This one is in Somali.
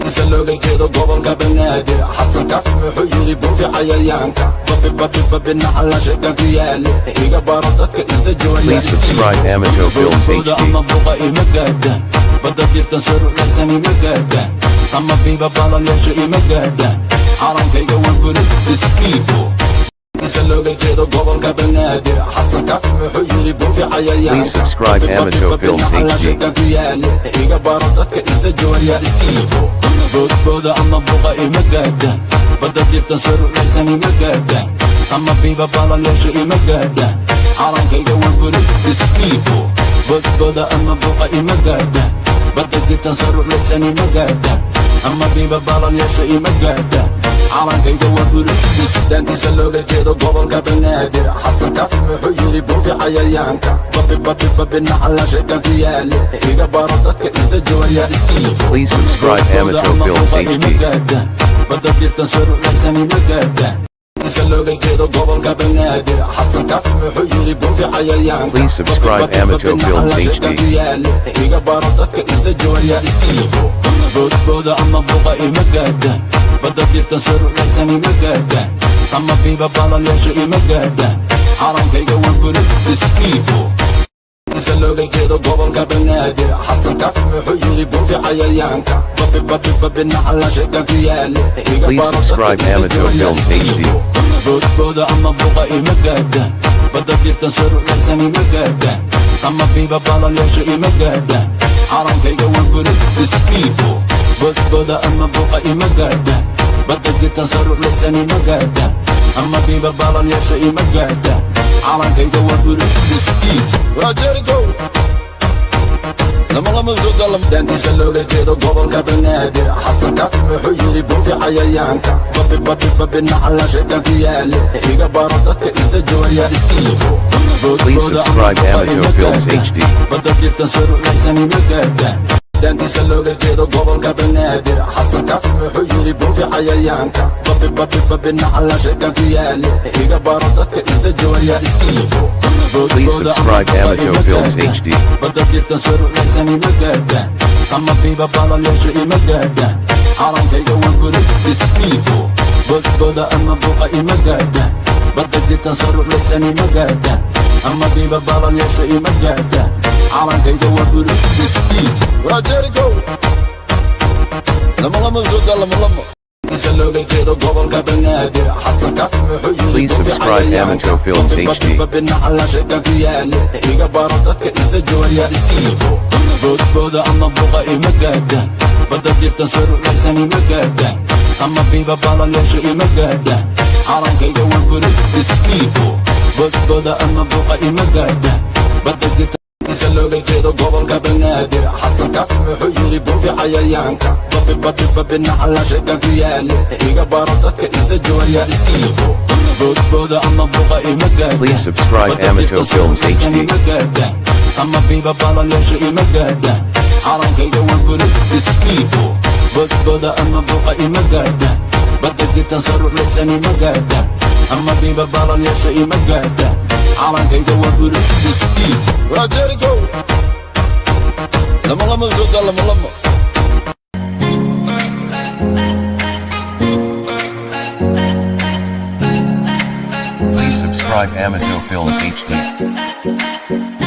Isa looga jeedo gobolka Banaadir, Xasan Kaafi muxuu yidhi? Buufi cayayaanka, babi babi babi, nacala shaytaan ku yaale, iga baro dadka isdajooya. Please subscribe Amato Films Boodbooda HD. ama buqa ima gaadhaan, badda jirtan sarulaysan ima gaadhaan, ama biiba baalalyaasha ima gaadhaan. Calankayga waan buri iskiifo. Isa looga jeedo gobolka Banaadir, Xasan Kaafi muxuu yidhi? Buufi cayayaanka. Please subscribe Babi, babi, Amato babi, Films nacala HD. shaytaan ku yaale, iga baro dadka isdajooya iskiifo. Boodbooda ama buqa ima gaadhaan, badda jirtan sarulaysan ima gaadhaan, ama biiba baalalyaasha ima gaadhaan. Calankayga waan buri iskiifo. Boodbooda ama buqa ima gaadhaan, badda jirtan sarulaysan ima gaadhaan, ama biiba baalalyaasha ima gaadhaan. Calankayga waa buri. Daantiisa looga jeedo gobolka Banaadir, Xasan Kaafi muxuu yidhi? Buufi cayayaanka, babi babi babi, nacala shaytaan ku yaale, iga baro dadka isdajooya iskiifo. Please subscribe Boodbooda Amato ama Films buqa ima HD. gaadhaan, badda jirtan sarulaysan ima gaadhaan. Isa looga jeedo gobolka Banaadir, Xasan Kaafi muxuu yidhi? Buufi cayayaanka. Please subscribe Babi, babi, Amato babi, Films nacala HD. shaytaan ku yaale, iga baro dadka isdajooya iskiifo. Boodbooda ama buqa ima gaadhaan, badda jirtan sarulaysan ima gaadhaan, ama biiba baalalyaasha ima gaadhaan. Calankayga waan buri iskiifo. Isa looga jeedo gobolka Banaadir, Xasan Kaafi muxuu yidhi? Buufi cayayaanka, babi babi babi, nacala shaytaan ku yaale, iga Please baro dadka subscribe Amato isdajooya Films HD. iskiifo. Boodbooda ama buqa ima gaadhaan, badda jirtan sarulaysan ima gaadhaan, ama biiba baalalyaasha ima gaadhaan. Calankayga waan buri iskiifo. Boodbooda ama buqa ima gaadhaan, badda jirtan sarulaysan ima gaadhaan, ama biiba baalalyaasha ima gaadhaan. Calankayga waa buri iskiifo. Waa Jericho. Lama lama soo dalam. Daantiisa looga jeedo gobolka Banaadir, Xasan Kaafi muxuu yidhi? Buufi cayayaanka, babi babi babi, nacala shaytaan ku yaale, iga baro dadka isdajooya iskiifo. Please Boodbooda ama subscribe buqa Amato ima Films gaadhaan, HD. badda jirtan sarulaysan ima gaadhaan. Daantiisa looga jeedo gobolka Banaadir, Xasan Kaafi muxuu yidhi? Buufi cayayaanka, babi babi babi, nacala shaytaan ku yaale, iga baro dadka isdajooya iskiifo. Please Boodbooda ama subscribe buqa Amato ima Films gaadhaan, HD. badda jirtan sarulaysan ima gaadhaan, ama biiba baalalyaasha ima gaadhaan. Calankayga waan buri iskiifo. Boodbooda ama buqa ima gaadhaan, badda jirtan sarulaysan ima gaadhaan, ama biiba baalalyaasha ima gaadhaan. Calankayga waa buri iskiifo. Waa Jericho. Lama lama soo lama lama. Isa looga jeedo gobolka Banaadir, Xasan Kaafi muxuu yidhi? Please Buufi subscribe cayayaanka, Amato Films babi, HD. babi, babi, nacala shaytaan ku yaale, iga baro dadka isdajooya iskiifo. Boodbooda ama buqa ima gaadhaan, badda jirtan sarulaysan ima gaadhaan, ama biiba baalalyaasha ima gaadhaan. Calankayga waan buri iskiifo. Boodbooda ama buqa ima gaadhaan, badda jirtan. Isa looga jeedo gobolka Banaadir, Xasan Kaafi muxuu yidhi? Buufi cayayaanka, babi babi babi, nacala shaytaan ku yaale, iga baro dadka isdajooya iskiifo. Boodbooda ama buqa ima gaadhaan, Please subscribe badda Amato jirtan Films sarulaysan HD. ima gaadhaan, ama biiba baalalyaasha ima gaadhaan. Calankayga waan buri iskiifo. Boodbooda ama buqa ima gaadhaan, badda jirtan sarulaysan ima gaadhaan, ama biiba baalalyaasha ima gaadhaan. Calankayga waa buri iskiifo. Waa Jericho. Lama lama soo lama lama. Please subscribe Amato Films HD.